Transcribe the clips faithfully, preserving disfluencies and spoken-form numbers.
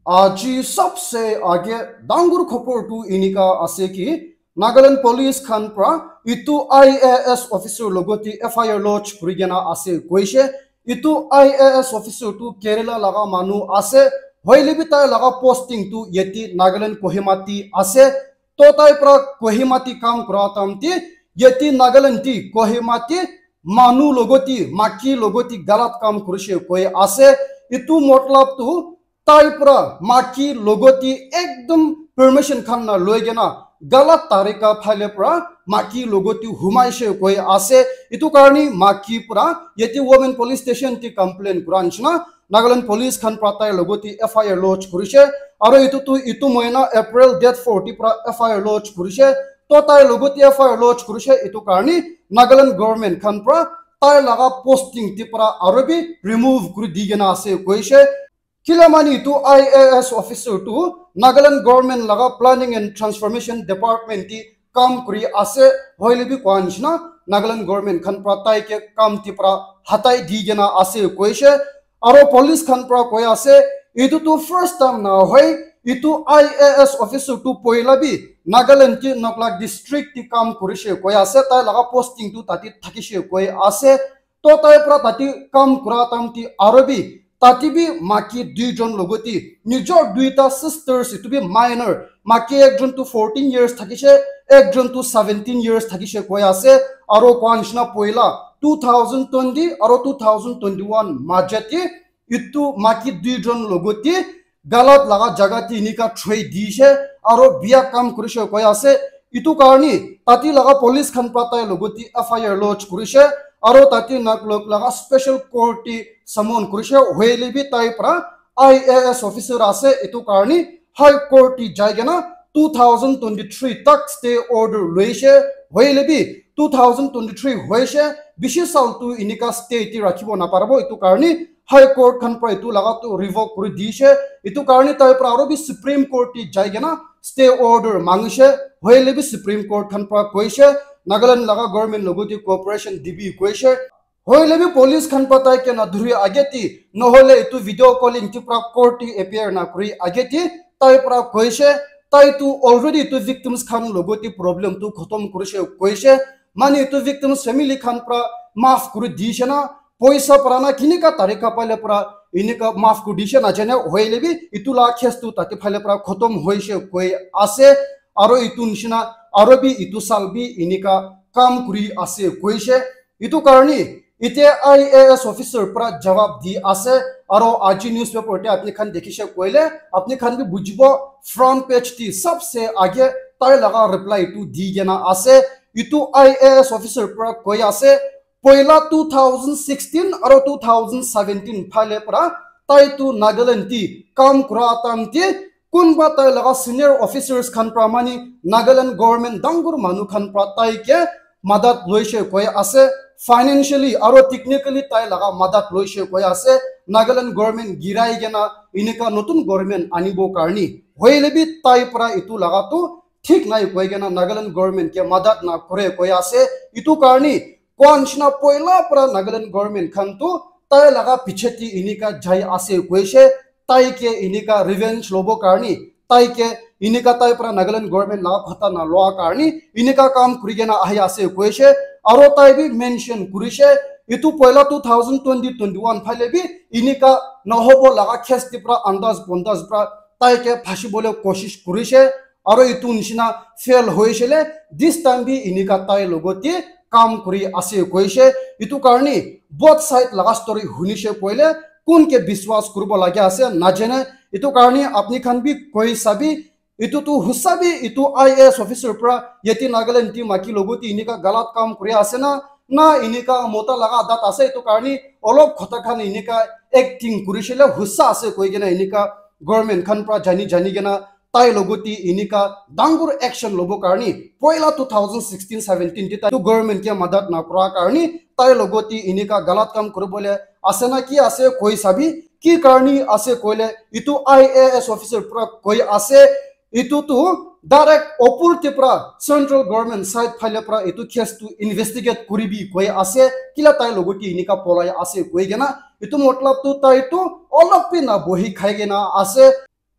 Aji sabse age dangor khobor tu enika ase ki Nagaland police khan pra itu I A S officer logoti F I R lodge kuri kena ase koishe. Itu I A S officer tu Kerala laga manu ase, hoile bi tai laga posting tu yeti Nagaland Kohima te ase. To tai pra Kohima te kam kura time te yeti Nagaland te Kohima te manu logoti, maki logoti galat kam kurishe koi ase. Itu matlab tu tai pra maki logoti ekdom permission khan na loi kena galat tarika phale pra maki logoti humaishe koi ase. Itu karni maki pra yeti women police station te complain kura nishina Nagaland police khan pra tai logoti F I R lodge kurishe. Aro itu tu itu moina April date four te pra F I R lodge kurishe. To tai logoti F I R lodge kurishe itu karni Nagaland government khan pra tai laga posting te pra aro bi remove kuri di kena ase koishe. Kila mani itu I A S officer tu Nagaland government laga planning and transformation department te kam kuri ase, hoile bi koa nishina Nagaland government khan pra tai ke kam te pra hatai di kena ase koishe. Aro police khan pra koi ase, itu tu first time na hoi, itu I A S officer tu poila bi Nagaland te Naklak district te kam kurishe koi ase, tai laga posting tu tate thakishe koi ase. To tai pra tate kam kura time te aro bi tate bi maki duijon logoti nijor duita sisters itu bi minor maki ekjon tu fourteen years thakishe, ekjon tu seventeen years thakishe koi ase. Aro koa nishina poila two thousand twenty aro two thousand twenty-one majati itu maki duijon logoti galat laga jaga te enika throi dishe aro biya kam kurishe koi ase. Itu karni tate laga police khan pra tai logoti F I R lodge kurishe aro tate Naklak laga special court te summon kurishe, hoile bi tai pra I A S officer ase, itu karni High Court te jai kena two thousand twenty-three tak stay order loishe, hoile bi two thousand twenty-three hoishe, bishi sal tu enika stay te rakhibo naparabo, itu karni High Court khan pra itu laga tu revoke kuri dishe, itu karni tai pra aro bi Supreme Court te jai kena stay order mangishe, hoile bi Supreme Court khan pra koishe, Nagaland laga government logoti cooperation dibi koishe. Hoile bi police khan pra tai ke na dhuri age ti, nohole itu video calling ti pra court ti appear na kuri age ti, tai pra koishe, tai tu already itu victims khan logoti problem tu khotom kurishe koishe, mani itu victims family khan pra maaf kuri dishe na, poisa pra na kinika tarika phale pra inika maaf kuri dishe na jane, hoile bi itu la case tu tate phale pra khotom hoishe koi ase, aro itu nishina aro bi itu sal bi inika kam kuri ase koishe. Itu karni ite I A S officer pra jawab di ase, aro aji newspaper te apni khan dekhishe koile apni khan bi bujibo, front page te sabse age tai laga reply tu di kena ase. Itu I A S officer pra koi ase, poila two thousand sixteen aro two thousand seventeen phale pra tai tu Nagaland te kam kura time te kunba tai laga senior officers khan pra mani Nagaland government dangor manu khan pra tai ke madat loishe koi ase, financially aro technically tai laga madat loishe koi ase, Nagaland government girai kena inika notun government anibo karni, hoile bi tai pra itu laga tu thik nai koi kena Nagaland government ke madat na kore koi ase. Itu karni koa nishina poila pra Nagaland government khan tu tai laga piche ti inika jai ase koishe, tai ke inika revenge lobo karni, tai ke inika tai pra Nagaland government laga khata na loa karni inika kam kuri kena ahi ase koishe. Aro tai bi mention kurishe, itu poila two thousand twenty twenty-one phale bi inika nahobo laga case ti pra andaz bondaz pra tai ke phasi bole koshish kurishe, aro itu nishina fail hoishe le, this time bi inika tai logoti kam kuri ase koishe. Itu karni both side laga story hunishe koile kun ke biswas kuribo lage ase najane. Itu karni apni khan bi koi sabi, itu tu husa bi itu I A S officer pra yeti Nagaland ti maki logoti inika galat kam kuri ase na, na inika mota laga adat ase. Itu karni olop khota khan inika acting kurishe le husa ase koi kena inika government khan pra jani jani kena tai logoti inika dangor action lobo karni poila two thousand sixteen seventeen ti tai tu government ke madat na kura karni tai logoti inika galat kam kuribole ase na ki ase koi sabi, ki karni ase koile itu I A S officer pra koi ase, itu tu direct opor ti pra central government side phale pra itu case tu investigate kuribi koi ase, kila tai logoti inika polai ase koi kena, itu matlab tu tai tu olop bi na bohi khai kena ase.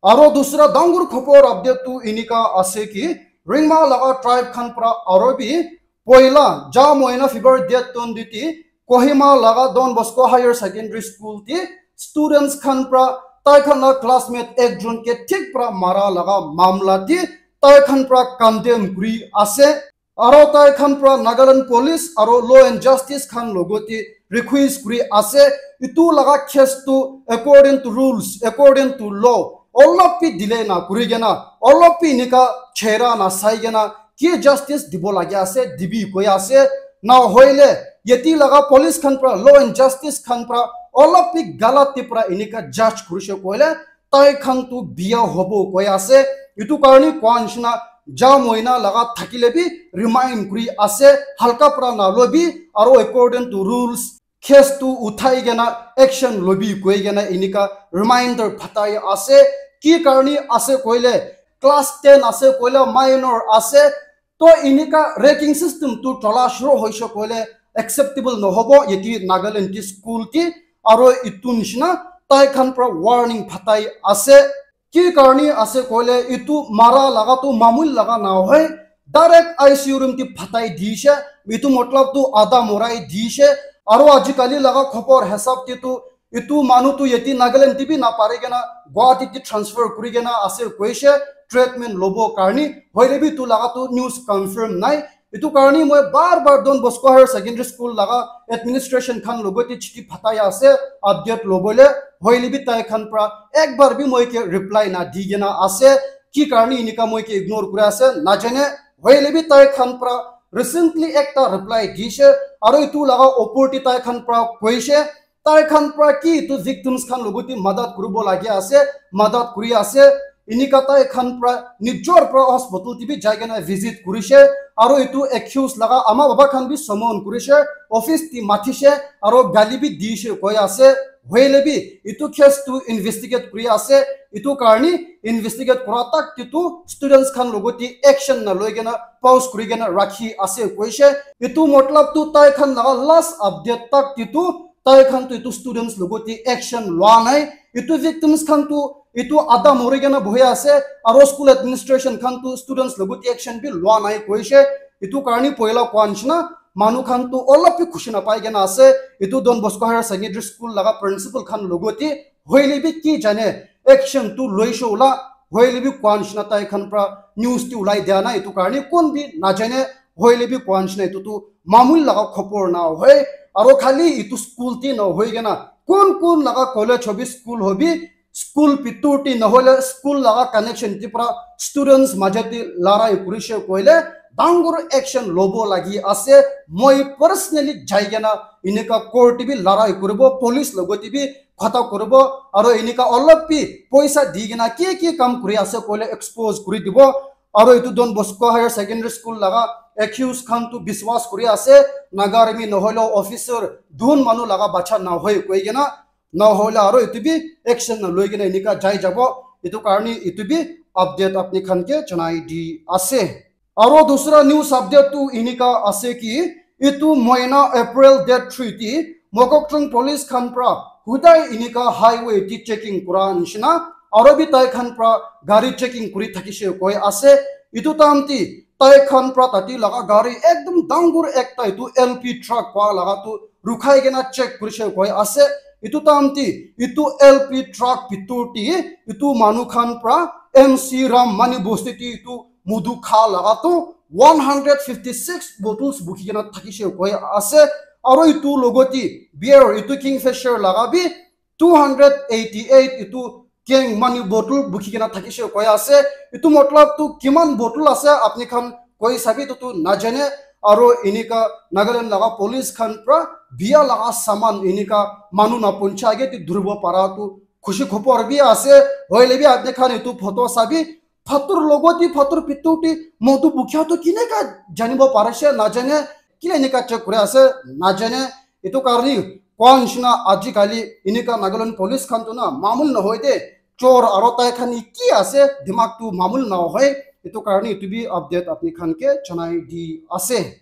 Aro dusra dangor khobor update tu enika ase ki Ringma laga tribe khan pra aro bi poila ja moina February date twenty ti Kohima laga Don Bosco Higher Secondary School ti students khan pra tai khan la classmate ekjon ke thik pra mara laga mamla ti tai khan pra condemn kuri ase. Aro tai khan pra Nagaland Police aro Law and Justice khan logote request kuri ase. Itu laga case tu according to rules, according to law, olop bi delay na kuri kena, olop bi enika chera na sai kena, ki justice dibo lagi ase, dibi koi ase. Na hoile, yeti laga police khan pra, law and justice khan pra, olop bi galat te pra enika judge kurise koile, tai khan tu biya hobo koi ase. Itu karni koa nishina ja moina laga thakile bi remind kuri ase, halka pra na lobi, aro according to rules, case tu uthai kena action lobi koi kena enika reminder phatai ase. Ki karni ase koile, class ten ase koile, minor ase, to enika ranking system tu chola shuru hoise koile acceptable nohobo yeti Nagaland ti school ti, aro itu nishina tai khan pra warning phatai ase. Ki karni ase koile itu mara laga tu mamul laga na hoi, direct I C U room ti phatai dishe, itu matlab tu ada morai dishe, aro ajikali laga khobor hisab ti tu itu manu tu yeti Nagaland ti bi na pari kena Guwahati ti transfer kuri kena ase koise treatment lobo karni, hoile bi itu laga tu news confirm nai. Itu karni moi bar bar Don Bosco Higher Secondary School laga administration khan logote chiti phatai ase update lobole, hoile bi tai khan pra ek bar bi moi ke reply na di kena ase. Ki karni enika moi ke ignore kuri ase najane, hoile bi tai khan pra recently ekta reply dishe, aro itu laga opor ti tai khan pra koise, tai khan pra ki itu victims khan logote madat kuribo lagi ase, madat kuri ase. Enika tai khan pra nijor pra hospital ti bi jai kena visit kurise, aro itu accused laga ama baba khan bi summon kurise, office ti matishe, aro gali bi dishe koi ase. Hoile bi itu case tu investigate kuri ase, itu karni investigate kura tak ti tu students khan logote action na loi kena pause kuri kena rakhi ase koise. Itu matlab tu tai khan laga last update tak ti tu tai khan tu itu students logote action lua nai. Itu victims khan tu itu ada mori kena bohi ase, aro school administration khan tu students logote action bi lua nai koise. Itu karni poila koa nishina manu khan tu olop bi khushi na pai kena ase. Itu Don Bosco Higher Secondary School laga principal khan logote hoile bi ki jane action tu loise ula, hoile bi koa nishina tai khan pra news ti ulai dia nai. Itu karni kun bi najane, hoile bi koa nishina itu tu mamul laga khobor na hoi. Aro khali itu school ti na hoi kena kun kun laga college hobi, school hobi, school pitur ti na hoile school laga connection ti pra students majot ti larai kurise koile dangor action lobo lagi ase. Moi personally jai kena enika court ti bi larai kuribo, police logote bi khota kuribo, aro enika olop bi poisa di kena ki ki kam kuri ase koile expose kuri dibo. Aro itu Don Bosco Higher Secondary School laga accused khan tu biswas kuri ase, Naga army nohoile officer dhun manu laga bacha na hoi koi kena, nohoile aro itu bi action na loi kena enika jai jabo. Itu karni itu bi update apni khan ke janai di ase. Aro dusra news update tu enika ase ki, itu moina April date three ti Mokokchung police khan pra hudai enika highway ti checking kura nishina, aro bi tai khan pra gari checking kuri thakise koi ase. Itu time ti tai khan pra tati laga gari ekdom dangor ekta itu L P truck pa laga tu rukhai kena check kurise koi ase. Itu time ti itu L P truck pitur ti itu manu khan pra M C Ram Mani Bosti ti itu mudu kha laga tu one hundred fifty six bottles bukhi kena thakise koi ase. Aro itu logote beer itu Kingfisher laga bi two hundred eighty eight itu Keng Mani bottle bukhi kena thakise koi ase. Itu matlab tu kiman bottle ase apni khan koi sabi tu tu najane. Aro enika Nagaland laga police khan pra biya laga saman enika manu na puncha age ti dhuribo para tu khushi khobor bi ase. Hoile bi apni khan itu photo sabi, phator logote phator pitur ti mudu bukhia tu kineka janibo parise najane, kile enika check kuri ase najane. Itu karni koa nishina ajikali enika Nagaland police khan tu na mamul nohoi de, chor aro tai khan ki ase, dimag tu mamul nohoi. Itu karni itu bi update apni khan ke janai di ase.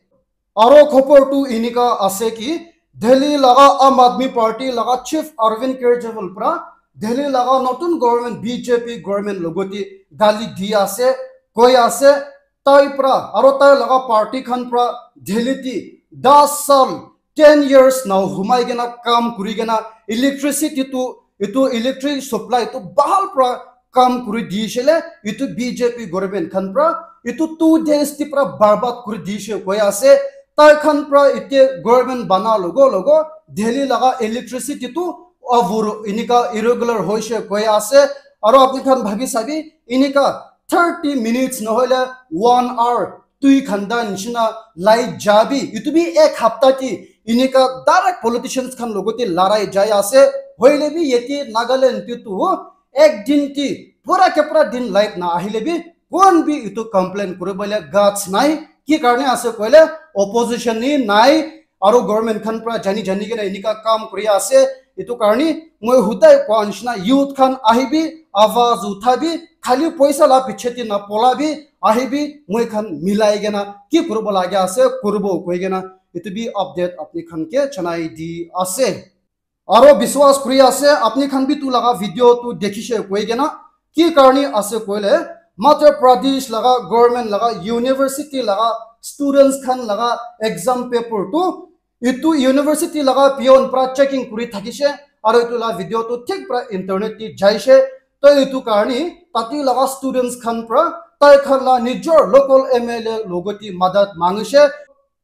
Aro khobor tu enika ase ki Delhi laga Aam Aadmi Party laga chief Arvind Kejriwal pra Delhi laga notun government, B J P government logoti gali di ase, koi ase, tai pra aro tai laga party khan pra Delhi ti das sal, ten years na humai kena kam kuri kena electricity tu, itu electric supply tu bahal pra kam kuri di shele, itu B J P government khan pra itu two days ti pra barbad kuri di she koi ase. Tai khan pra ite government bana logo logo Delhi laga electricity tu avur inika irregular hoise koi ase. Aro apni khan bhabi sabi, inika thirty minutes nohoile one hour tui khanda nishina light jabi, itu bi ek hapta ki inika direct politicians khan logote larai jai ase. Hoile bi yete Nagaland ti tu ek din ti pura ke pura din light na ahile bi kon bi itu complain kuribole guts nai. Ki karne ase koile opposition ni nai. Aro government khan pra jani jani kena inika kam kuri ase. Itu karni moi hudai koa nishina youth khan ahibi, awaz uthabi, khali poisa la piche ti na polabi, ahibi, moi khan milai kena ki kuribo lage ase, kuribo koi kena itu bi update apni khan ke janai di ase. Aro biswas kuri ase, apni khan bi tu laga video tu dekhishe koi kena, ki karni ase koile, Madhya Pradesh laga government laga university laga students khan laga exam paper tu itu university laga peon pra checking kuri thakishe, aro itu la video tu thik pra internet ti jaishe. To itu karni tati laga students khan pra tai khan la nijor local M L A logoti madat mangishe.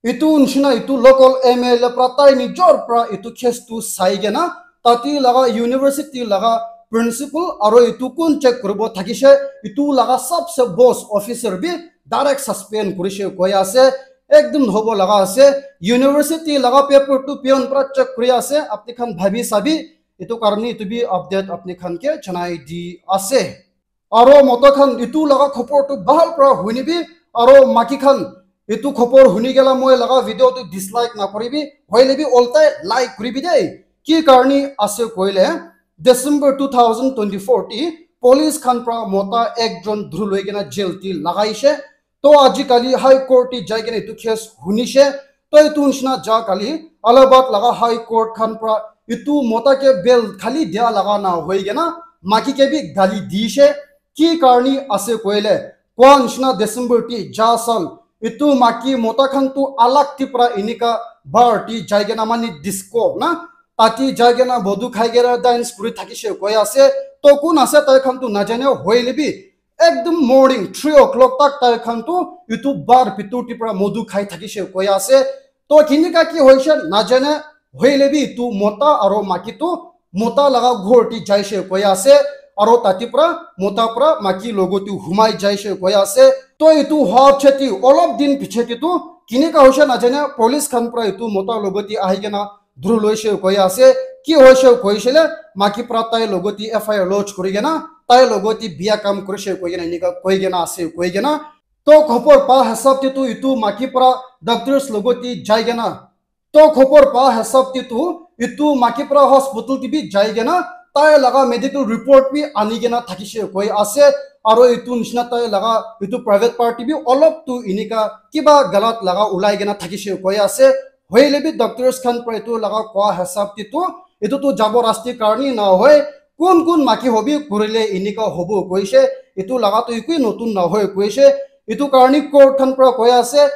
Itu nishina itu local M L A pra tai nijor pra itu case tu sai kena tati laga university laga principal aro itu kun check kuribo thakishe, itu laga sabse boss officer bi direct suspend kurishe koi ase. Ekdum hobo laga ase. University laga paper tu peon pra check kuri ase. Apni khan bhabi sabi, itu karni itu bi update apni khan ke janai di ase. Aro mota khan itu laga khopor tu bahal pra hunibi, aro maki khan itu khopor huni gela moi laga video tu dislike na kuribi, hoile bi oltai like kuribi dei. Ki karni ase koile, December two thousand twenty-four ti police khan pra mota ekjon dhuru loi kena jail ti lagaishe. To ajikali High Court ti jai kena itu case hunishe. To itu nishina ja kali Allahabad laga High Court khan pra itu mota ke bail khali dia laga na hoi kena maki ke bi gali dishe. Ki karni ase koile, koa nishina December ti ja sal itu maki mota khan tu alag ti pra inika bar ti jai kena mani disco na tati jai kena bodu khai kena dance kuri thakishe koi ase. To kun ase tai khan tu najane, hoile bi ekdum morning three o'clock tak tai khan tu itu bar pitu ti pra modu khai thakishe koi ase. To kinika ki hoishe najane, hoile bi itu mota aro maki tu mota laga ghor ti jaishe koi ase, aro tati pra mota pra maki logo tu humai jaishe koi ase. To itu hua piche ti olop din piche ti tu kinika hoishe najane, police khan pra itu mota logo ti ahi kena dhuru loishe koi ase. Ki hoishe koishe le, maki pra tai logo ti F I R lodge kuri kena tai logo ti biya kam kurishe koi kena inika koi kena ase koi kena. To khopor pa hisab ti tu itu maki pra doctors logo ti jai kena, to khopor pa hisab ti tu itu maki pra hospital ti bi jai kena tai laga medical report bi ani kena thakishe koi ase. Aro itu nishina tai laga itu private party bi olop tu inika kiba galat laga ulai kena thakishe koi ase. Hoile bi doctors khan pra itu laga koa hisab ti tu itu tu jabo rasti karni na hoi, kun kun maki hobi kurile inika hobo koishe. Itu laga tu ikui notun na hoi koishe. Itu karni court khan pra koi ase,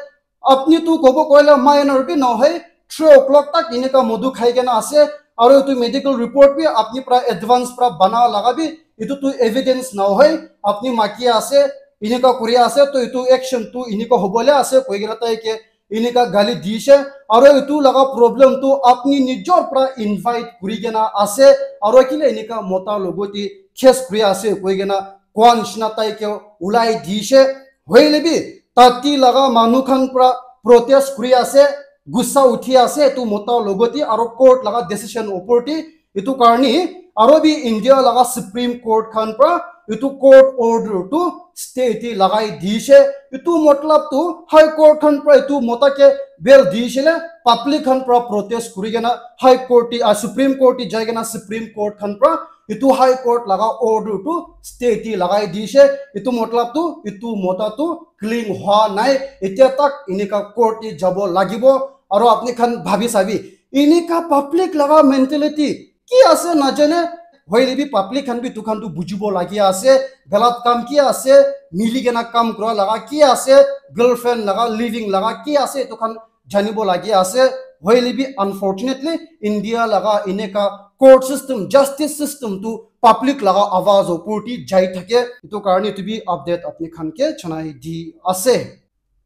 apni tu kobo koile minor bi nohoi, three o'clock tak inika modu khai kena ase, aro itu medical report bi apni pra advance pra bana laga bi itu tu evidence nohoi, apni maki ase, inika kuri ase, to itu action tu inika hobole ase koi kena tai ke inika gali dishe, aro itu laga problem tu apni nijor pra invite kuri kena ase, aro kile inika mota logo ti case kuri ase koi kena koa nishina tai ke ulai dishe. Hoile bi tati laga manu khan pra protest kuri ase, gussa uthi ase itu mota logo ti aro court laga decision opor ti. Itu karni aro bi India laga Supreme Court khan pra itu court order tu stay ti lagai dishe. Itu matlab tu High Court khan pra itu mota ke bail dishe le public khan pra protest kuri kena High Court ti, ah, Supreme Court ti jai kena Supreme Court khan pra itu High Court laga order tu stay ti lagai dishe. Itu matlab tu itu mota tu clean hua nai. Etia tak inika court ti jabo lagibo. Aro apni khan bhabi sabi, inika public laga mentality ki ase najane. Hoile bi public khan bi etu khan tu bujibo lagi ase, galat kam ki ase, mili kena kam kura laga ki ase, girlfriend laga living laga ki ase, etu khan janibo lagi ase. Hoile bi unfortunately India laga eneka court system, justice system tu public laga awaz opor ti jai thake. Etu karne etu bi update apni khan ke chanai di ase.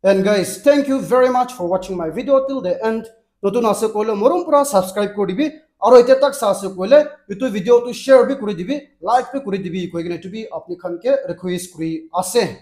And guys, thank you very much for watching my video till the end. Notun ase koile morom pura subscribe kuri dibi. Aro ite tak sa ase koile etu video tu share bi kuri dibi, like bi kuri dibi koi kena etu bi apni khan ke request kuri ase.